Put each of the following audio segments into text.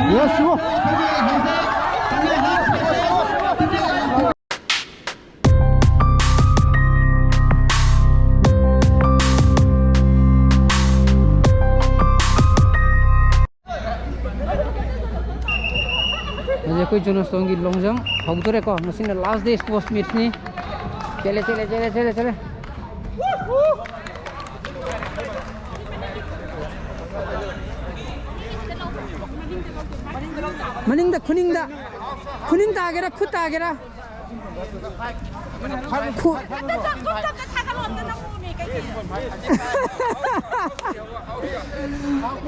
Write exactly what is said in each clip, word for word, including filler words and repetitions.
Yes, sir. ꯍꯧꯖꯤꯛ ꯑꯩꯈꯣꯏ ꯖꯣꯅꯣꯁꯇꯣꯟꯒꯤ ꯂꯣꯡ ꯖꯝ ꯍꯧꯗꯣꯔꯦꯀꯣ꯫ ꯉꯁꯤꯅ ꯂꯥꯁ ꯗꯦ ꯁ꯭ꯄꯣꯔꯠꯁ ꯃꯤꯠꯅꯤ꯫ ꯆꯦꯜꯂꯦ, ꯆꯦꯜꯂꯦ, ꯆꯦꯜꯂꯦ, ꯆꯦꯜꯂꯦ, ꯆꯦꯜꯂꯦ꯫ ꯃꯅꯤꯡꯗ, ꯈꯨꯅꯤꯡꯗ, ꯈꯨꯅꯤꯡ ꯇꯥꯒꯦꯔꯥ, ꯈꯨꯠ ꯇꯥꯒꯦꯔꯥ? ꯈꯨ-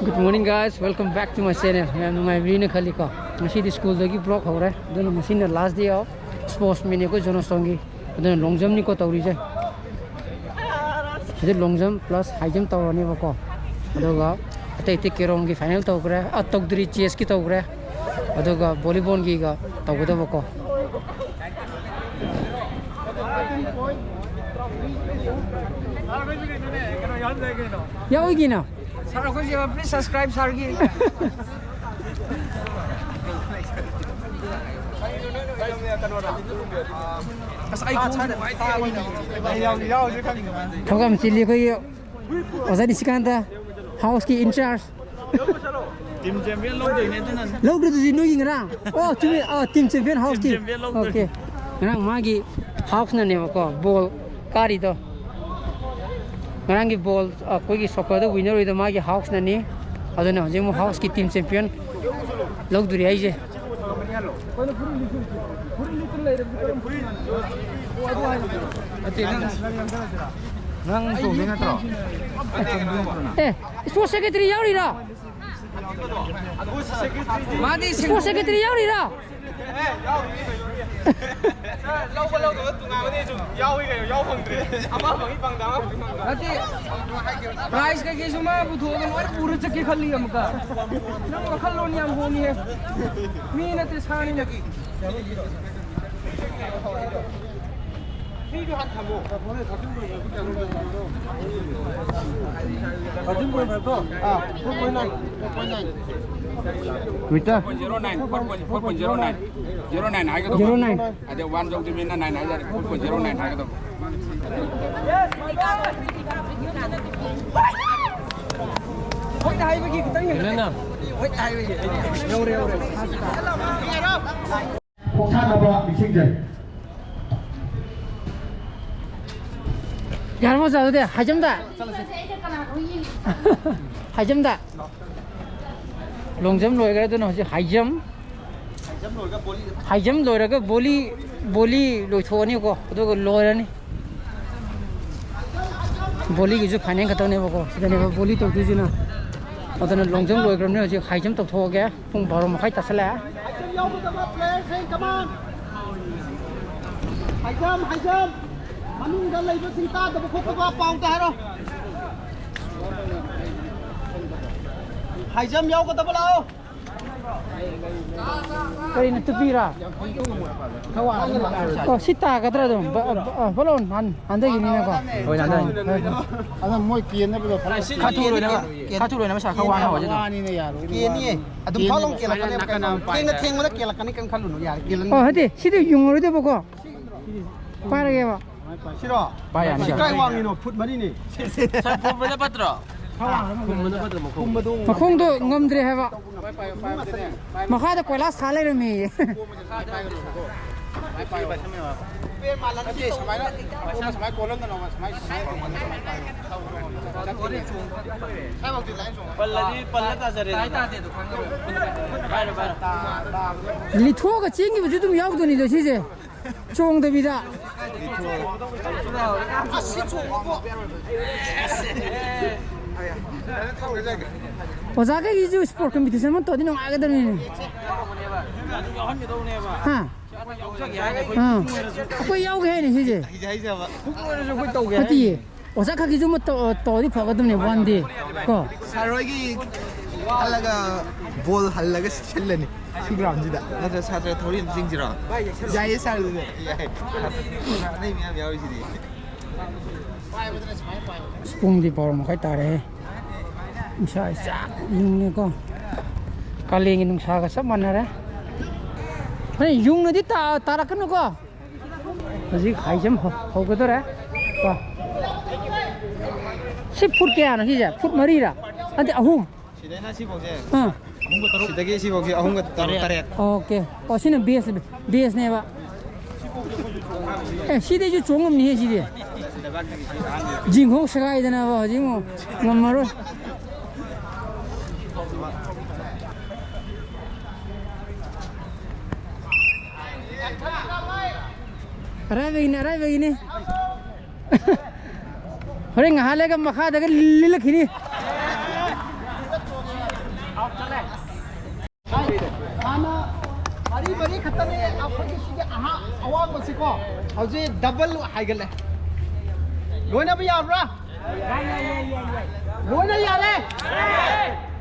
Good morning, guys, welcome back to my channel. ꯌꯥꯝ ꯅꯨꯡꯉꯥꯏꯕꯤꯔꯤꯅ ꯈꯜꯂꯤꯀꯣ꯫ ꯉꯁꯤꯗꯤ ꯁ꯭ꯀꯨꯜꯗꯒꯤ ꯕ꯭ꯂꯣꯛ ꯍꯧꯔꯦ, ꯑꯗꯨꯅ ꯉꯁꯤꯅ ꯂꯥꯁ ꯗꯦ ꯑꯣꯐ ꯁ꯭ꯄꯣꯔꯠꯁ ꯃꯤꯠꯅꯤ ꯑꯩꯈꯣꯏ ꯖꯣꯅꯣꯁꯇꯣꯟꯒꯤ꯫ ꯑꯗꯨꯅ ꯂꯣꯡ ꯖꯝꯅꯤꯀꯣ ꯇꯧꯔꯤꯁꯦ꯫ ꯁꯤꯗ ꯂꯣꯡ ꯖꯝ ꯄ꯭ꯂꯁ ꯍꯥꯏ ꯖꯝ ꯇꯧꯔꯅꯦꯕꯀꯣ꯫ ꯑꯗꯨꯒ ꯑꯇꯩ ꯑꯇꯩ ꯀꯦꯔꯣꯝꯒꯤ ꯐꯥꯏꯅꯦꯜ ꯇꯧꯈ꯭ꯔꯦ꯫ ꯑ, ꯇꯧꯗ꯭ꯔꯤ, ꯆꯦꯁꯀꯤ ꯇꯧꯈ꯭ꯔꯦ꯫ ꯑꯗꯨꯒ ꯚꯣꯂꯤꯕꯣꯜꯒꯤꯒ ꯇꯧꯒꯗꯕꯀꯣ꯫ ꯌꯥꯎꯏꯒꯤꯅ꯫ Sir, ꯑꯩꯈꯣꯏꯁꯦ please subscribe sirꯒꯤ꯫ ꯑꯁ, ꯑꯩ ꯈꯣꯡꯁꯦ ꯅꯨꯡꯉꯥꯏꯇꯦ꯫ ꯊꯧꯒꯥꯝ ꯆꯤꯜꯂꯤ ꯑꯩꯈꯣꯏꯒꯤ ꯑꯣꯖꯥ ꯅꯤꯁꯤꯀꯥꯟꯇ, ꯍꯥꯎꯁꯀꯤ ꯏꯟꯆꯥꯔꯖ꯫ Team champion ꯂꯧꯗꯣꯏꯅꯦ ꯑꯗꯨꯅꯅꯦ꯫ ꯂꯧꯗ꯭ꯔꯗꯨꯗꯤ ꯅꯣꯏꯒꯤ ꯉꯔꯥꯡ꯫ ꯑꯣ, ꯆꯨꯝꯃꯤ꯫ ꯑꯥ, team champion ꯍꯥꯎꯁꯀꯤ꯫ Team champion ꯂꯧꯗꯣꯏꯅꯦ꯫ Okay꯫ ꯉꯔꯥꯡ ꯃꯥꯒꯤ ꯍꯥꯎꯁꯅꯅꯦꯕꯀꯣ ꯕꯣꯜ ꯀꯥꯔꯤꯗꯣ꯫ ꯉꯔꯥꯡꯒꯤ ꯕꯣꯜ ꯑꯩꯈꯣꯏꯒꯤ ꯁꯣꯀꯔꯗ ꯋꯤꯟꯅꯔ ꯑꯣꯏꯗꯣ ꯃꯥꯒꯤ ꯍꯥꯎꯁꯅꯅꯤ꯫ ꯑꯗꯨꯅ ꯍꯧꯖꯤꯛ ꯑꯃꯨꯛ ꯍꯥꯎꯁꯀꯤ team champion ꯂꯧꯗꯣꯔꯤ ꯑꯩꯁꯦ꯫ ꯅꯠꯇꯦ, ꯅꯪ, ꯅꯪ ꯇꯣꯡꯗꯣꯏ ꯅꯠꯇ꯭ꯔꯣ? ꯑꯦ, ꯁ꯭ꯄꯣꯔꯠꯁ ꯁꯦꯀ꯭ꯔꯦꯇꯔꯤ ꯌꯥꯎꯔꯤꯔꯣ? ꯃꯥꯗꯤ ꯁ꯭ꯄꯣꯔꯠꯁ ꯁꯦꯀ꯭ꯔꯦꯇꯔꯤ ꯌꯥꯎꯔꯤꯔꯣ? ꯂꯧꯕ ꯂꯧꯗꯕ ꯇꯣꯉꯥꯟꯕꯅꯦ, ꯁꯨꯝ ꯌꯥꯎꯏ ꯀꯩꯅꯣ, ꯌꯥꯎ ꯐꯪꯗ꯭ꯔꯦ꯫ ꯑꯃ ꯐꯪꯉꯤ ꯐꯪꯗ, ꯑꯃ ꯐꯪꯉꯤ ꯐꯪꯗ꯫ ꯅꯠꯇꯦ, prize ꯀꯩꯀꯩꯁꯨ ꯃꯥ ꯄꯨꯊꯣꯛꯑꯒ ꯂꯣꯏ ꯄꯨꯔ ꯆꯠꯀꯦ ꯈꯜꯂꯤ ꯑꯃꯨꯛꯀ꯫ ꯅꯪ ꯋꯥꯈꯜꯂꯣꯟ ꯌꯥꯝ ꯍꯣꯡꯉꯤꯍꯦ꯫ ꯃꯤ ꯅꯠꯇꯦ, ꯁꯥꯅꯤ꯫ ꯃꯤꯗꯣ ꯍꯥꯟꯅ ꯊꯝꯃꯣ꯫ Thirteen point five ꯇꯣ? ꯑꯥ, four point nine, four point nine꯫ Metre. Zero nine, four point zero nine. Zero nine ꯍꯥꯏꯒꯗꯧꯕ꯫ Zero nine. ꯑꯗꯩ ꯋꯥꯟ ꯌꯧꯗ꯭ꯔꯤꯕꯅꯤꯅ ꯅꯥꯏꯟ ꯍꯥꯏꯇꯥꯔꯦ, ꯐꯣꯔ ꯄꯣꯏꯟ ꯖꯦꯔꯣ ꯅꯥꯏꯟ ꯍꯥꯏꯒꯗꯧꯕ꯫ ꯀꯩꯅꯣꯅ꯫ ꯌꯧꯔꯦ, ꯌꯧꯔꯦ꯫ ꯈꯣꯡꯁꯥꯟꯅꯕ ꯅꯤꯡꯁꯤꯡꯖꯔꯤ꯫ ꯌꯥꯔꯝꯃꯣ ꯆꯥ ꯑꯗꯨꯗꯤ ꯍꯥꯏꯖꯝꯗ꯫ ꯍꯥꯏꯖꯝꯗ꯫ ꯂꯣꯡ ꯖꯝ ꯂꯣꯏꯈ꯭ꯔꯦ, ꯑꯗꯨꯅ ꯍꯧꯖꯤꯛ ꯍꯥꯏ ꯖꯝ꯫ ꯍꯥꯏ ꯖꯝ ꯂꯣꯏꯔꯒ ꯕꯣꯂꯤ, ꯕꯣꯂꯤ ꯂꯣꯏꯊꯣꯛꯑꯅꯤꯀꯣ, ꯑꯗꯨꯒ ꯂꯣꯏꯔꯅꯤ꯫ ꯕꯣꯂꯤꯒꯤꯁꯨ ꯐꯥꯏꯅꯦꯜ ꯈꯛꯇꯅꯦꯕꯀꯣ, ꯁꯤꯗꯅꯦꯕ ꯕꯣꯂꯤ ꯇꯧꯗꯣꯏꯁꯤꯅ꯫ ꯑꯗꯨꯅ ꯂꯣꯡ ꯖꯝ ꯂꯣꯏꯈ꯭ꯔꯕꯅꯤꯅ ꯍꯧꯖꯤꯛ ꯍꯥꯏ ꯖꯝ ꯇꯧꯊꯣꯛꯑꯒꯦ꯫ ꯄꯨꯡ ꯕꯥꯔꯣ ꯃꯈꯥꯏ ꯇꯥꯁꯜꯂꯛꯑꯦ꯫ ꯍꯥꯏ ꯖꯝ ꯌꯥꯎꯒꯗꯕ ꯄ꯭ꯂꯦꯌꯔꯁꯤꯡ, ꯀꯃꯥꯟ! ꯍꯥꯏ ꯖꯝ, ꯍꯥꯏ ꯖꯝ! ꯃꯅꯨꯡꯗ ꯂꯩꯕꯁꯤꯡ ꯇꯥꯗꯕ ꯈꯣꯠꯇꯕ ꯄꯥꯎꯗ ꯍꯥꯏꯔꯣ꯫ ꯍꯥꯏ ꯖꯝ ꯌꯥꯎꯒꯗꯕ ꯂꯥꯛꯑꯣ꯫ ꯀꯔꯤꯅ ꯇꯨꯄꯤꯔꯥ? ꯑꯣ, ꯁꯤ ꯇꯥꯒꯗ꯭ꯔꯥ ꯑꯗꯨꯝ? ꯕ-, ꯑ, ꯕ-, ꯑ, ꯕꯣꯂꯣꯟ ꯍꯥꯟ-, ꯍꯥꯟꯊꯈꯤꯅꯤꯅꯀꯣ꯫ ꯍꯣꯏ, ꯍꯥꯟꯊꯈꯤꯅꯤ꯫ ꯍꯣꯏ, ꯍꯣꯏ꯫ ꯑꯗꯣ ꯃꯣꯏ ꯀꯦꯟꯅꯕꯗꯣ ꯈꯔ ꯈꯥ ꯊꯨ ꯂꯣꯏꯅ, ꯈꯥ ꯊꯨ ꯂꯣꯏꯅ ꯃꯁꯥ ꯈꯔ ꯋꯥꯡꯅ ꯍꯧꯔꯁꯦ ꯑꯗꯨꯝ꯫ ꯋꯥꯅꯤꯅ ꯌꯥꯔꯣꯏ꯫ ꯀꯦꯅꯤꯌꯦ꯫ ꯑꯗꯨꯝ ꯊꯥꯎ ꯂꯥꯎ ꯀꯦꯜꯂꯛꯀꯅꯤ꯫ ꯊꯦꯡꯅ ꯊꯦꯡꯕꯗ ꯀꯦꯜꯂꯛꯀꯅꯤ, ꯀꯩꯝ ꯈꯜꯂꯨꯅꯨ, ꯌꯥꯔꯦ, ꯀꯦꯜꯂꯅꯤ꯫ ꯑꯣ, ꯅꯠꯇꯦ, ꯁꯤꯗꯤ ꯌꯨꯡꯉꯔꯣꯏꯗꯕꯀꯣ꯫ ꯄꯥꯏꯔꯒꯦꯕ꯫ ꯁꯤꯔꯣ? ꯄꯥꯏ ꯌꯥꯅꯤ, ꯁꯤ ꯌꯥꯅꯤ꯫ ꯀꯥꯏ ꯋꯥꯡꯉꯤꯅꯣ? ꯐꯨꯠ ꯃꯔꯤꯅꯦ꯫ ꯁꯥꯔ, ꯐꯨꯝꯕꯅ ꯐꯠꯇ꯭ꯔꯣ? ꯐꯨꯝꯕꯅ ꯐꯠꯇ꯭ꯔꯣ, ꯃꯈꯣꯡ? ꯃꯈꯣꯡꯗꯣ ꯉꯝꯗ꯭ꯔꯦ ꯍꯥꯏꯕ꯫ ꯃꯈꯥꯗ ꯀꯣꯏꯂꯥꯁ ꯊꯥ ꯂꯩꯔꯝꯃꯦꯌꯦ꯫ ꯅꯠꯇꯦ, ꯁꯨꯃꯥꯏꯅ, ꯁꯨꯃꯥꯏꯅ ꯀꯣꯜꯂꯝꯗꯅꯣꯕ, ꯁꯨꯃꯥꯏꯅ, ꯁꯨꯃꯥꯏꯅ, ꯁꯨꯃꯥꯏꯅ ꯄꯥꯏꯔꯣ꯫ ꯄꯜꯂꯗꯤ ꯄꯜꯂ ꯇꯥꯖꯔꯦ꯫ ꯄꯥꯏꯔꯣ, ꯄꯥꯏꯔꯣ꯫ ꯂꯤꯊꯣꯛꯑꯒ ꯆꯦꯟꯈꯤꯕꯁꯨ ꯑꯗꯨꯝ ꯌꯥꯎꯗꯣꯏꯅꯤꯗ ꯁꯤꯁꯦ꯫ ꯆꯣꯡꯗꯕꯤꯗ꯫ ꯑꯣꯖꯥ ꯀꯩꯒꯤꯁꯨ ꯁ꯭ꯄꯣꯔꯠ ꯀꯝꯄꯤꯇꯤꯁꯟ ꯑꯃ ꯇꯧꯔꯗꯤ ꯅꯨꯡꯉꯥꯏꯒꯗꯕꯅꯤꯅꯦ꯫ ꯍꯥ? ꯑꯥ꯫ ꯑꯩꯈꯣꯏ ꯌꯥꯎꯒꯦ ꯍꯥꯏꯅꯦ ꯁꯤꯁꯦ꯫ ꯅꯠꯇꯤꯌꯦ꯫ ꯑꯣꯖꯥ ꯈꯛꯀꯤꯁꯨ ꯑꯃ ꯇꯧ-, ꯇꯧꯔꯗꯤ ꯐꯒꯗꯕꯅꯦ, ꯋꯥꯟ ꯗꯦ ꯀꯣ꯫ ꯁꯥꯔ ꯍꯣꯏꯒꯤ ꯈꯜꯂꯒ ꯕꯣꯜ ꯍꯜꯂꯒ ꯁꯤꯜꯂꯅꯤ ꯁꯤ ꯒ꯭ꯔꯥꯎꯟꯁꯤꯗ꯫ ꯅꯠꯇ꯭ꯔ ꯁꯥꯇ꯭ꯔ ꯊꯧꯔꯤ ꯑꯃ ꯆꯤꯡꯁꯤꯔꯣ? ꯌꯥꯏꯌꯦ ꯁꯥꯔ, ꯑꯗꯨꯗꯤ꯫ ꯌꯥꯏ꯫ ꯑꯅꯩ ꯃꯌꯥꯝ ꯌꯥꯎꯔꯤꯁꯤꯗꯤ꯫ ꯑꯁ, ꯄꯨꯡꯗꯤ ꯕꯥꯔꯣ ꯃꯈꯥꯏ ꯇꯥꯔꯦꯍꯦ꯫ ꯏꯁꯥ ꯆꯥꯛ ꯏꯪꯉꯦꯀꯣ꯫ ꯀꯥꯂꯦꯟꯒꯤ ꯅꯨꯡꯁꯥꯒ ꯆꯞ ꯃꯥꯟꯅꯔꯦ꯫ ꯑꯩ ꯌꯨꯡꯅꯗꯤ ꯇꯥ-, ꯇꯥꯔꯛꯀꯅꯨꯀꯣ꯫ ꯍꯧꯖꯤꯛ ꯍꯥꯏꯖꯝ ꯍꯧ-, ꯍꯧꯒꯗꯧꯔꯦ꯫ ꯀꯣ꯫ ꯁꯤ ꯐꯨꯠ ꯀꯌꯥꯅꯣ ꯁꯤꯁꯦ? ꯐꯨꯠ ꯃꯔꯤꯔꯥ? ꯅꯠꯇꯦ, ꯑꯍꯨꯝ꯫ ꯁꯤꯗꯩꯅ ꯁꯤꯐꯥꯎꯁꯦ ꯑꯥ꯫ ꯑꯍꯨꯝꯒ ꯇꯔꯨꯛ꯫ ꯁꯤꯗꯒꯤ ꯁꯤꯐꯥꯎꯁꯦ ꯑꯍꯨꯝꯒ ꯇꯔꯨꯛ, ꯇꯔꯦꯠ꯫ ꯑꯣꯀꯦ꯫ ꯑꯣ, ꯁꯤꯅ ꯕꯦꯁ, ꯕꯦꯁꯅꯦꯕ꯫ ꯑꯦ, ꯁꯤꯗꯩꯁꯨ ꯆꯣꯡꯉꯝꯅꯤꯍꯦ ꯁꯤꯗꯤ꯫ ꯖꯤꯡꯈꯣꯛ ꯁꯦꯒꯥꯏꯗꯅꯕ ꯍꯧꯖꯤꯛ ꯑꯃꯨꯛ ꯉꯝꯃꯔꯣꯏ꯫ ꯑꯔꯥꯏꯕꯒꯤꯅꯤ, ꯑꯔꯥꯏꯕꯒꯤꯅꯤ꯫ ꯍꯣꯔꯦꯟ ꯉꯥꯏꯍꯥꯛ ꯂꯩꯔꯒ ꯃꯈꯥꯗꯒ ꯂꯤꯜꯂꯛꯈꯤꯅꯤ꯫ ꯍꯥꯟꯅ ꯃꯔꯤ ꯃꯔꯤ ꯈꯛꯇꯅꯦ ꯑꯩꯈꯣꯏꯒꯤ ꯁꯤꯒꯤ ꯑꯍꯥ-, ꯑꯋꯥꯡꯕꯁꯤꯀꯣ꯫ ꯍꯧꯖꯤꯛ ꯗꯕꯜ ꯍꯥꯏꯒꯠꯂꯦ꯫ ꯂꯣꯏꯅꯕ ꯌꯥꯕ꯭ꯔꯥ? ꯂꯣꯏꯅ ꯌꯥꯔꯦ?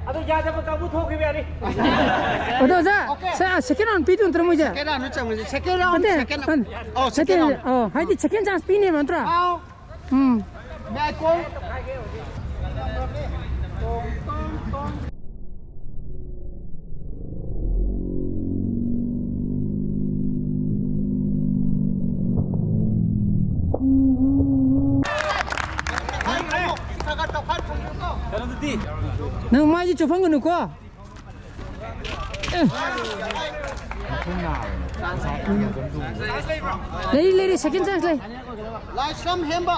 ꯑꯗꯨ ꯌꯥꯗꯕ ꯀꯥꯡꯕꯨ ꯊꯣꯛꯈꯤꯕ ꯌꯥꯅꯤ꯫ ꯑꯗꯣ ꯑꯣꯖꯥ, ꯑꯣꯀꯦ꯫ ꯁꯦ-, ꯁꯦꯀꯦꯟ ꯔꯥꯎꯟ ꯄꯤꯗꯣꯏ ꯅꯠꯇ꯭ꯔꯣ ꯃꯣꯏꯁꯦ? ꯁꯦꯀꯦꯟ ꯔꯥꯎꯟ ꯆꯪꯉꯁꯦ꯫ ꯁꯦꯀꯦꯟ ꯔꯥꯎꯟ, ꯅꯠꯇꯦ, ꯁꯦꯀꯦꯟ ꯔꯥꯎꯟ꯫ ꯑꯣ, ꯅꯠꯇꯦ, ꯁꯦꯀꯦꯟ ꯔꯥꯎꯟ꯫ ꯑꯣ, ꯍꯥꯏꯗꯤ ꯁꯦꯀꯦꯟ ꯆꯥꯟꯁ ꯄꯤꯅꯦꯕ ꯅꯠꯇ꯭ꯔꯥ? ꯑꯥꯎ꯫ ꯎꯝ꯫ ꯃꯌꯥꯏ ꯀꯣꯡ꯫ ꯅꯪ ꯃꯥꯏꯁꯦ ꯆꯨꯞꯐꯝꯒꯅꯨꯀꯣ꯫ ꯑꯦ꯫ ꯂꯩꯔꯤ, ꯂꯩꯔꯤ, ꯁꯦꯀꯦꯟ ꯆꯥꯟꯁ ꯂꯩ꯫ ꯂꯥꯏꯁ꯭ꯔꯝ ꯍꯦꯝꯕ꯫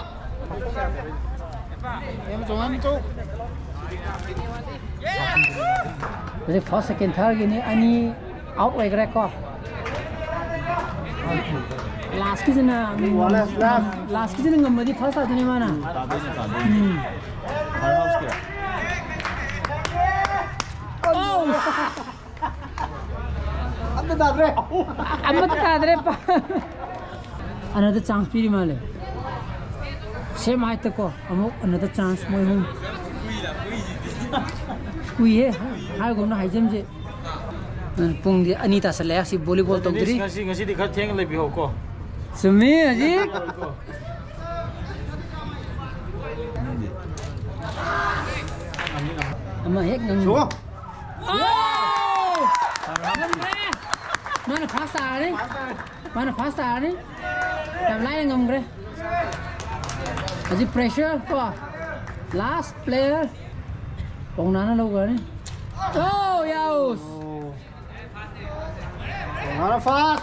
ꯍꯧꯖꯤꯛ ꯐꯥꯔꯁ, ꯁꯦꯀꯦꯟ, ꯊꯥꯔꯒꯤꯅꯤ, ꯑꯅꯤ ꯑꯥꯎꯠ ꯑꯣꯏꯈ꯭ꯔꯦꯀꯣ꯫ ꯂꯥꯁꯀꯤꯁꯤꯅ, ꯂꯥꯁꯀꯤꯁꯤꯅ ꯉꯝꯃꯗꯤ ꯐꯥꯔꯁ ꯇꯥꯗꯣꯏꯅꯦ ꯃꯥꯅ꯫ ꯎꯝ꯫ ꯑꯧ! ꯑꯝꯇ ꯇꯥꯗ꯭ꯔꯦ꯫ ꯑꯃꯠꯇ ꯇꯥꯗ꯭ꯔꯦ꯫ ꯑꯅꯗ ꯆꯥꯟꯁ ꯄꯤꯔꯤ ꯃꯥꯜꯂꯦ꯫ ꯁꯦꯝ ꯍꯥꯏꯠꯇꯀꯣ ꯑꯃꯨꯛ ꯑꯅꯗ ꯆꯥꯟꯁ ꯃꯣꯏ ꯑꯍꯨꯝ꯫ ꯀꯨꯏꯍꯦ, ꯍꯥꯏꯒꯨꯝꯅ ꯍꯥꯏꯖꯝꯁꯦ꯫ ꯄꯨꯡꯗꯤ ꯑꯅꯤ ꯇꯥꯁꯜꯂꯛꯑꯦ, ꯁꯤ ꯚꯣꯂꯤꯕꯣꯜ ꯇꯧꯗ꯭ꯔꯤ꯫ ꯉꯁꯤ, ꯉꯁꯤꯗꯤ ꯈꯔ ꯊꯦꯡꯅ ꯂꯩꯕꯤꯍꯧꯀꯣ꯫ ꯆꯨꯝꯃꯤ ꯍꯧꯖꯤꯛ꯫ ꯑꯃ ꯍꯦꯛ ꯉꯝ-, ꯁꯣ! ꯑꯥ! ꯐꯥꯁ ꯇꯥꯔꯅꯤ꯫ ꯃꯥꯅ ꯐꯥꯁ ꯇꯥꯔꯅꯤ꯫ ꯌꯥꯝ ꯂꯥꯏꯅ ꯉꯝꯈ꯭ꯔꯦ꯫ ꯍꯧꯖꯤꯛ ꯄ꯭ꯔꯦꯁꯔ ꯀꯣ꯫ ꯂꯥꯁ ꯄ꯭ꯂꯦꯌꯔ ꯄꯧꯅꯥꯅ ꯂꯧꯈ꯭ꯔꯅꯤ꯫ ꯑꯣ, ꯌꯥꯎꯁ꯫ ꯄꯧꯅꯥꯅ ꯐꯥꯁ꯫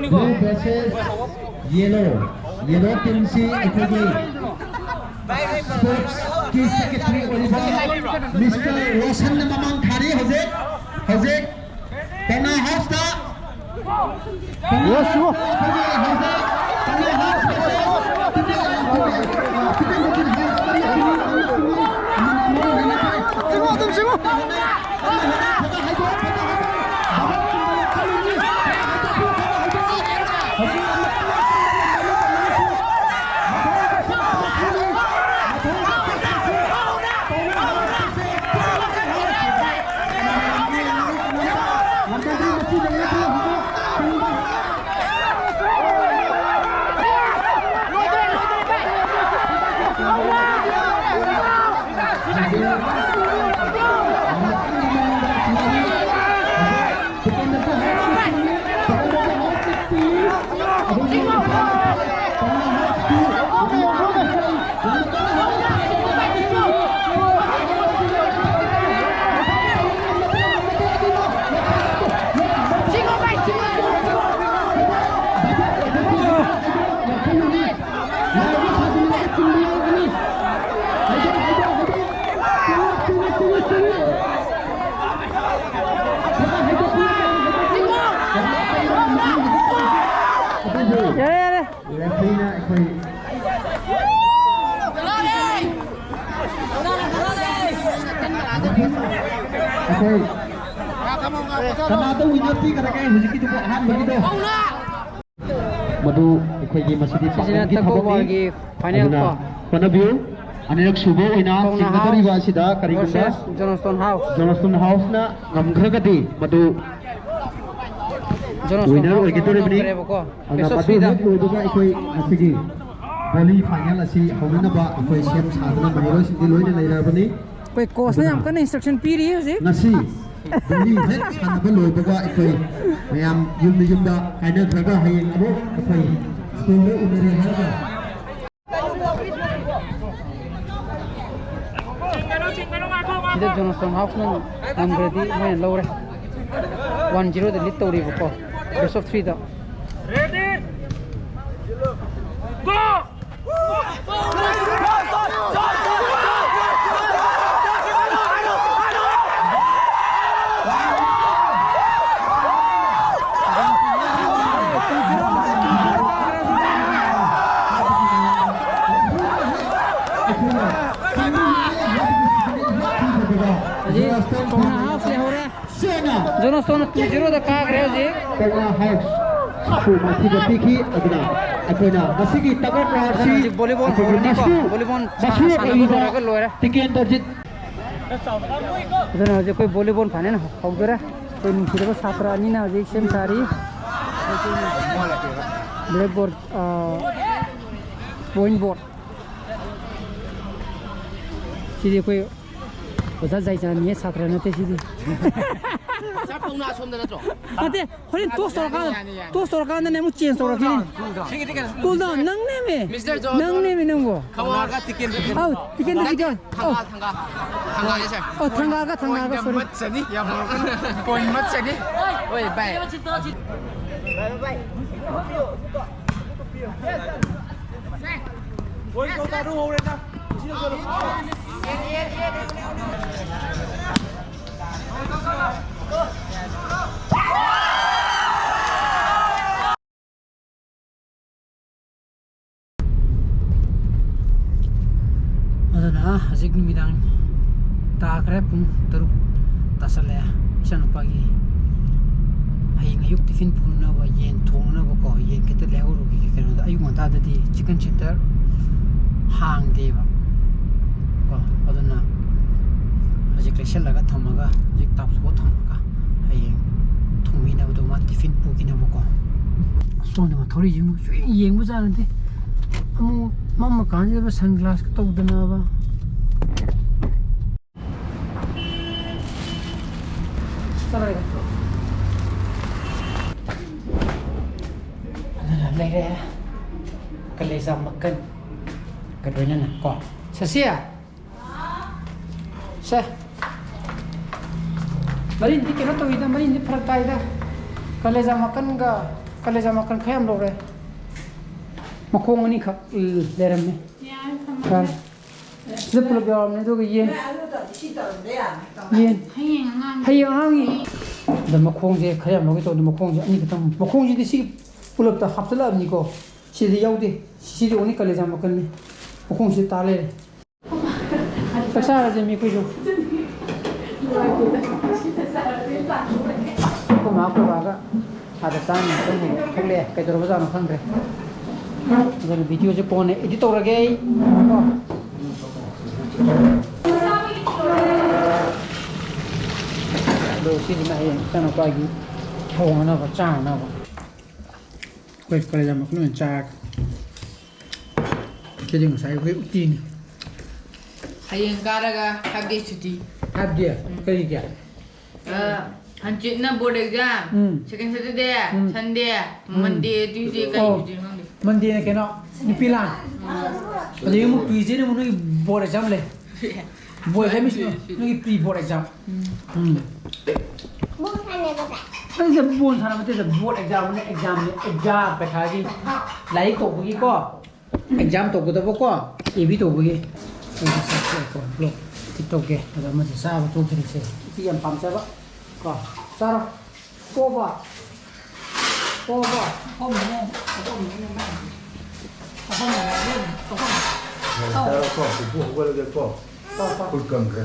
Blue versus yellow. ꯌꯦꯂꯣ ꯇꯤꯝꯁꯤ ꯑꯩꯈꯣꯏꯒꯤ ꯁ꯭ꯄꯣꯔꯠꯁꯀꯤ ꯁꯦꯀ꯭ꯔꯦꯇꯔꯤ ꯑꯣꯏꯔꯤꯕ ꯃꯤꯁꯇꯔ ꯔꯣꯁꯟꯅ ꯃꯃꯥꯡ ꯊꯥꯔꯤ꯫ ꯍꯧꯖꯤꯛ ꯍꯧꯖꯤꯛ ꯄꯧꯅꯥ ꯍꯥꯎꯁꯇ꯫ Yes, yes. ꯁꯤꯃꯣ, ꯑꯗꯨꯝ ꯁꯤꯃꯣ꯫ ꯌꯥꯔꯦ, ꯌꯥꯔꯦ꯫ ꯔꯦꯐ꯭ꯔꯤꯅ ꯑꯩꯈꯣꯏ, ꯑꯩꯈꯣꯏ ꯀꯅꯥꯗ ꯋꯤꯟꯅꯔ ꯄꯤꯒꯗꯒꯦ ꯍꯧꯖꯤꯛꯀꯤꯗꯨꯕꯨ ꯑꯍꯥꯟꯕꯒꯤꯗꯣ? ꯃꯗꯨ ꯑꯩꯈꯣꯏꯒꯤ ꯃꯁꯤꯗꯤ ꯁꯤꯁꯤꯅ ꯄꯥꯡꯒꯜꯒꯤ ꯇꯛ ꯊꯕꯛꯅꯤ꯫ ꯑꯣꯚꯔꯒꯤ ꯐꯥꯏꯅꯦꯜ ꯑꯗꯨꯅ ꯀꯣ꯫ ꯍꯣꯠꯅꯕꯤꯌꯨ꯫ ꯑꯅꯤꯔꯛ ꯁꯨꯕ ꯑꯣꯏꯅ ꯄꯧꯅꯥ ꯆꯤꯡꯒꯗꯧꯔꯤꯕ ꯍꯥꯎꯁ ꯑꯁꯤꯗ ꯀꯔꯤꯒꯨꯝꯕ ꯚꯔꯁꯦꯁ ꯖꯣꯅꯣꯁꯇꯣꯟ ꯍꯥꯎꯁ꯫ ꯖꯣꯅꯣꯁꯇꯣꯟ ꯍꯥꯎꯁꯅ ꯉꯝꯈ꯭ꯔꯒꯗꯤ ꯃꯗꯨ ꯖꯣꯅꯣꯁꯇꯣꯟ ꯋꯤꯟꯅꯔ ꯍꯥꯎꯁꯅ ꯑꯣꯏꯒꯗꯧꯔꯤꯕꯅꯤ꯫ ꯉꯝꯈ꯭ꯔꯦꯕꯀꯣ꯫ ꯑꯗꯨꯅ ꯕꯦꯁ ꯑꯣꯐ ꯃꯗꯨ ꯊ꯭ꯔꯤꯗ꯫ ꯍꯦꯛ ꯂꯣꯏꯕꯒ ꯑꯩꯈꯣꯏ ꯉꯁꯤꯒꯤ ꯚꯣꯂꯤ ꯐꯥꯏꯅꯦꯜ ꯑꯁꯤ ꯍꯧꯅꯅꯕ ꯑꯩꯈꯣꯏ ꯁꯦꯝ ꯁꯥꯗꯨꯅ ꯃꯍꯩꯔꯣꯏꯁꯤꯡꯗꯤ ꯂꯣꯏꯅ ꯂꯩꯔꯕꯅꯤ꯫ ꯑꯩꯈꯣꯏ ꯀꯣꯆꯅ ꯌꯥꯝ ꯀꯟꯅ instruction ꯄꯤꯔꯤ ꯍꯧꯖꯤꯛ꯫ ꯉꯁꯤ ꯕꯣꯂꯤ ꯍꯦꯛ ꯁꯥꯟꯅꯕ ꯂꯣꯏꯕꯒ ꯑꯩꯈꯣꯏ ꯃꯌꯥꯝ ꯌꯨꯝꯗ ꯌꯨꯝꯗ ꯀꯥꯏꯅꯈ꯭ꯔꯒ ꯍꯌꯦꯡ ꯑꯃꯨꯛ ꯑꯩꯈꯣꯏ ꯁ꯭ꯀꯨꯜꯗ ꯎꯅꯔꯦ ꯍꯥꯏꯔꯒ꯫ ꯁꯤꯗ ꯖꯣꯅꯣꯁꯇꯣꯟ ꯍꯥꯎꯁꯅ ꯉꯝꯈ꯭ꯔꯗꯤ ꯃꯣꯏꯅ ꯂꯧꯔꯦ꯫ One zeroꯗ lead ꯇꯧꯔꯤꯕꯀꯣ, best of threeꯗ꯫ ꯍꯧꯖꯤꯛ ꯀꯧꯅꯥ ꯍꯥꯎꯁ ꯂꯩꯍꯧꯔꯦ꯫ ꯖꯣꯅꯣꯁꯇꯣꯟꯅ two zeroꯗ ꯀꯥꯈ꯭ꯔꯦ ꯍꯧꯖꯤꯛ꯫ ꯀꯧꯅꯥ ꯍꯥꯎꯁꯄꯨ ꯃꯥꯏꯊꯤꯕ ꯄꯤꯈꯤ꯫ ꯑꯗꯨꯅ ꯑꯩꯈꯣꯏꯅ ꯉꯁꯤꯒꯤ ꯇꯒ ꯑꯣꯐ ꯋꯥꯔꯁꯤ ꯍꯧꯖꯤꯛ ꯚꯣꯂꯤꯕꯣꯜ ꯑꯩꯈꯣꯏꯒꯤ ꯍꯧꯔꯅꯤꯀꯣ꯫ ꯃꯁꯨ, ꯚꯣꯂꯤꯕꯣꯜ ꯃꯁꯨ ꯁꯥꯟꯅ ꯑꯣꯏꯔꯤꯕ ꯂꯣꯏꯔꯒ ꯂꯣꯏꯔꯦ꯫ ꯇꯤꯀꯦꯟꯗ꯭ꯔꯖꯤꯠ꯫ ꯑꯗꯨꯅ ꯍꯧꯖꯤꯛ ꯑꯩꯈꯣꯏ ꯚꯣꯂꯤꯕꯣꯜ ꯐꯥꯏꯅꯦꯜ ꯍꯧꯗꯣꯔꯦ꯫ ꯑꯩꯈꯣꯏ ꯅꯨꯡꯁꯤꯔꯕ ꯁꯥꯇ꯭ꯔ ꯑꯅꯤꯅ ꯍꯧꯖꯤꯛ ꯁꯦꯝ ꯁꯥꯔꯤ꯫ Blackboard, ꯑ, point board꯫ ꯁꯤꯗꯤ ꯑꯩꯈꯣꯏ ꯑꯣꯖꯥ ꯖꯥꯏꯖꯥꯅꯤꯌꯦ, ꯁꯥꯇ꯭ꯔ ꯅꯠꯇꯦ ꯁꯤꯗꯤ꯫ ꯁꯥꯔ ꯄꯧꯅꯥ ꯁꯣꯝꯗ ꯅꯠꯇ꯭ꯔꯣ? ꯅꯠꯇꯦ, ꯍꯣꯔꯦꯟ toss ꯇꯧꯔꯀꯥꯟꯗ, ꯌꯥꯅꯤ, ꯌꯥꯅꯤ, ꯌꯥꯅꯤ꯫ Toss ꯇꯧꯔꯀꯥꯟꯗꯅꯦ ꯑꯃꯨꯛ change ꯇꯧꯔꯛꯈꯤꯅꯤ꯫ Cool down, ꯅꯪꯅꯦꯃꯦ꯫ Mister John, ꯅꯪꯅꯦꯃꯦ ꯅꯪꯕꯣ꯫ ꯈꯪꯉꯣ꯫ ꯇꯤꯀꯦꯟꯗ꯭ꯔꯖꯤꯠ꯫ ꯑꯧ, ꯇꯤꯀꯦꯟꯗ꯭ꯔꯖꯤꯠ꯫ ꯑꯧ꯫ ꯊꯪꯒꯥ, ꯊꯪꯒꯥ꯫ ꯊꯪꯒꯥꯅꯦ, ꯁꯥꯔ꯫ ꯑꯣ, ꯊꯪꯒꯥꯒ, ꯊꯪꯒꯥꯒ, sorry꯫ ꯃꯠꯆꯅꯤ, ꯌꯥꯝ ꯍꯧꯔꯛꯀꯅꯨ꯫ Point ꯃꯠꯆꯅꯤ꯫ ꯍꯣꯏ, ꯚꯥꯏ꯫ ꯑꯗꯨꯅ ꯍꯧꯖꯤꯛ ꯅꯨꯃꯤꯗꯥꯡ ꯇꯥꯈ꯭ꯔꯦ, ꯄꯨꯡ ꯇꯔꯨꯛ ꯇꯥꯁꯜꯂꯛꯑꯦ꯫ ꯏꯆꯥꯅꯨꯄꯥꯒꯤ ꯍꯌꯦꯡ ꯑꯌꯨꯛ tiffin ꯄꯨꯅꯅꯕ ꯌꯦꯟ ꯊꯣꯡꯅꯕꯀꯣ, ꯌꯦꯟ ꯈꯤꯇ ꯂꯩꯍꯧꯔꯨꯒꯦ꯫ ꯀꯩꯅꯣꯗ ꯑꯌꯨꯛ ꯉꯟꯇꯥꯗꯗꯤ chicken centre ꯍꯥꯡꯗꯦꯕ ꯀꯣ, ꯑꯗꯨꯅ ꯍꯧꯖꯤꯛ ꯂꯩꯁꯜꯂꯒ ꯊꯝꯃꯒ, ꯍꯧꯖꯤꯛ ꯇꯥꯎꯊꯣꯛꯑ ꯊꯝꯃꯒ ꯍꯌꯦꯡ ꯊꯣꯡꯕꯤꯅꯕꯗꯣ, ꯃꯥ tiffin ꯄꯨꯈꯤꯅꯕꯀꯣ꯫ ꯑꯁꯣꯝꯗ ꯃꯥ ꯊꯧꯔꯤꯁꯤ ꯑꯃꯨꯛ ꯁꯨꯌꯦꯡ ꯌꯦꯡꯕꯖꯥꯠ ꯅꯠꯇꯦ꯫ ꯑꯃꯨꯛ ꯃꯝꯃ ꯀꯥꯟꯁꯤꯗ sunglass ꯀ ꯇꯧꯗꯅꯕ꯫ ꯆꯠꯂꯣꯏꯗ꯫ ꯑꯗꯨꯅ ꯂꯩꯔꯦ꯫ ꯀꯂꯦꯖꯥ ꯃꯀꯟ꯫ ꯀꯩꯗꯧꯔꯤꯅꯣ ꯅꯪ? ꯀꯣ꯫ ꯁꯦ, ꯁꯦ꯫ ꯃꯔꯤꯟꯗꯤ ꯀꯩꯅꯣ ꯇꯧꯋꯤꯗ, ꯃꯔꯤꯟꯗꯤ ꯐꯔꯛ ꯇꯥꯏꯗ꯫ ꯀꯂꯦꯖꯥ ꯃꯀꯟꯒ, ꯀꯂꯦꯖꯥ ꯃꯀꯟ ꯈꯔ ꯌꯥꯝ ꯂꯧꯔꯦ꯫ ꯃꯈꯣꯡ ꯑꯅꯤꯈꯛ ꯂꯩꯔꯝꯃꯦ꯫ ꯌꯥꯔꯦ, ꯊꯝꯃꯒꯦ꯫ ꯌꯥꯔꯦ꯫ ꯁꯤꯗ ꯄꯨꯂꯞ ꯌꯥꯎꯔꯕꯅꯦ, ꯑꯗꯨꯒ ꯌꯦꯟ꯫ ꯅꯣꯏ ꯑꯗꯨ ꯇꯧꯔꯗꯤ ꯁꯤ ꯇꯧꯔꯝꯕ ꯌꯥꯕꯅꯤ, ꯇꯧꯔꯝꯕ ꯌꯦꯟ꯫ ꯍꯌꯦꯡ ꯑꯉꯥꯡ꯫ ꯍꯌꯦꯡ ꯑꯉꯥꯡꯒꯤ꯫ ꯑꯗ ꯃꯈꯣꯡꯁꯦ ꯈꯔ ꯌꯥꯝ ꯂꯧꯒꯦ ꯇꯧꯕꯅꯤ, ꯃꯈꯣꯡꯁꯦ ꯑꯅꯤꯈꯛꯇꯪ꯫ ꯃꯈꯣꯡꯁꯤꯗꯤ ꯁꯤ ꯄꯨꯂꯞꯇ ꯍꯥꯞꯆꯤꯜꯂꯛꯑꯕꯅꯤꯀꯣ꯫ ꯁꯤꯗꯤ ꯌꯥꯎꯗꯦ꯫ ꯁꯤꯗꯤ ꯑꯣꯡꯂꯤ ꯀꯂꯦꯖꯥ ꯃꯀꯟꯅꯤ꯫ ꯃꯈꯣꯡꯁꯤꯗ ꯇꯥ ꯂꯩꯔꯦ꯫ ꯆꯥꯛ ꯆꯥꯔꯁꯦ ꯃꯤ ꯑꯩꯈꯣꯏꯁꯨ꯫ ꯑꯩꯈꯣꯏ ꯃꯥ ꯑꯩꯈꯣꯏ ꯕꯥꯒ ꯑꯥꯗ ꯆꯥꯅꯤ ꯆꯪꯉꯨꯕ ꯊꯣꯛꯂꯛꯑꯦ꯫ ꯀꯩꯗꯧꯔꯕꯖꯥꯠꯅꯣ ꯈꯪꯗ꯭ꯔꯦ꯫ ꯑꯗꯨꯅ ꯚꯤꯗꯤꯑꯣꯁꯦ ꯀꯣꯟꯅ ꯏꯗꯤꯠ ꯇꯧꯔꯒꯦ ꯑꯩ꯫ ꯑꯗꯣ ꯁꯤꯁꯤꯅ ꯍꯌꯦꯡ ꯏꯆꯥꯅꯨꯄꯥꯒꯤ ꯊꯣꯡꯅꯅꯕ, ꯆꯥꯅꯅꯕ꯫ ꯑꯩꯈꯣꯏ ꯀꯂꯦꯖꯥ ꯃꯀꯟ ꯑꯣꯏꯅ ꯆꯥꯔꯒꯦ꯫ ꯁꯤꯗꯤ ꯉꯁꯥꯏ ꯑꯩꯈꯣꯏ ꯎꯇꯤꯅꯤ꯫ ꯍꯌꯦꯡ ꯀꯥꯔꯒ five day ꯁꯨꯇꯤ꯫ Five day? ꯎꯝ꯫ ꯀꯔꯤꯒꯤ? ꯑ, ꯍꯪꯆꯤꯠꯅ board exam, ꯎꯝ꯫ Second Saturday, ꯎꯝ꯫ Sunday, ꯎꯝ꯫ Monday, Tuesday ꯀꯔꯤ ꯑꯣ꯫ ꯁꯨꯇꯤꯅꯣ ꯈꯪꯗꯦ꯫ Mondayꯅ ꯀꯩꯅꯣ? ꯅꯨꯄꯤ ꯂꯥꯟ꯫ ꯎꯝ꯫ ꯑꯗꯒꯤ ꯑꯃꯨꯛ Tuesdayꯅ ꯑꯃꯨꯛ ꯅꯣꯏꯒꯤ board exam ꯂꯩ꯫ Board exam means ꯅꯣꯏꯒꯤ pre board exam꯫ ꯎꯝ꯫ ꯎꯝ꯫ ꯅꯪꯁꯦ ꯕꯣꯜ ꯁꯥꯟꯅꯕ ꯅꯠꯇꯦꯗ, board examꯅꯦ, examꯅꯦ, exam ꯄꯩꯈꯥꯒꯤ ꯂꯥꯏꯔꯤꯛ ꯇꯧꯕꯒꯤꯀꯣ, exam ꯇꯧꯒꯗꯕꯀꯣ, A B ꯇꯧꯕꯒꯤ꯫ ꯑꯩꯗꯤ ꯆꯥꯛ ꯇꯣꯛꯑꯦꯀꯣ, block ꯇꯤꯛ ꯇꯧꯒꯦ, ꯑꯗꯣ ꯑꯃꯗꯤ ꯆꯥꯕ ꯇꯣꯛꯇ꯭ꯔꯤꯁꯦ, ꯎꯇꯤ ꯌꯥꯝ ꯄꯥꯝꯖꯕ ꯀꯣ, ꯆꯥꯔꯣ꯫ ꯄꯣꯕ꯫ ꯄꯣꯕ꯫ ꯑꯍꯨꯝꯅꯦ꯫ ꯑꯍꯨꯝꯅꯦ ꯃꯥꯒꯤ꯫ ꯑꯍꯨꯝꯅꯦ꯫ ꯑꯍꯨꯝ꯫ ꯌꯥꯔꯦ, ꯆꯥꯔꯣꯀꯣ꯫ ꯄꯨꯄꯨ ꯍꯧꯒꯠꯂꯒꯦꯀꯣ꯫ ꯆꯥꯔꯣ, ꯆꯥꯔꯣ꯫ ꯈꯨꯠ ꯀꯪꯈ꯭ꯔꯦ꯫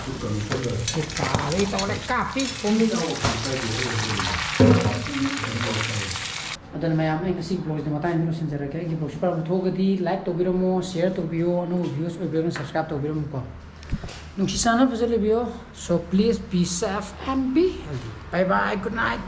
ꯈꯨꯠ ꯀꯪꯈ꯭ꯔꯦ꯫ ꯁꯤ ꯇꯥꯔꯦ ꯇꯧꯔꯦ꯫ ꯀꯥꯞꯄꯤ꯫ ꯄꯨꯝꯃꯤ꯫ ꯑꯗꯨꯅ ꯃꯌꯥꯝ, ꯑꯩ ꯉꯁꯤ vlogꯁꯤꯗꯤ ꯃꯇꯥꯡꯁꯤꯗ ꯂꯣꯏꯁꯤꯟꯖꯔꯒꯦ꯫ ꯑꯩꯒꯤ vlogꯁꯤ ꯄꯥꯝꯕ ꯊꯣꯛꯑꯒꯗꯤ like ꯇꯧꯕꯤꯔꯝꯃꯣ, share ꯇꯧꯕꯤꯌꯣ, ꯑꯅꯧꯕ views ꯑꯣꯏꯕꯤꯔꯒꯅ subscribe ꯇꯧꯕꯤꯔꯝꯃꯨꯀꯣ꯫ ꯅꯨꯡꯁꯤ ꯆꯥꯟꯅ ꯐꯖꯅ ꯂꯩꯕꯤꯌꯣ꯫ So please be safe and be healthy. Bye bye, good night.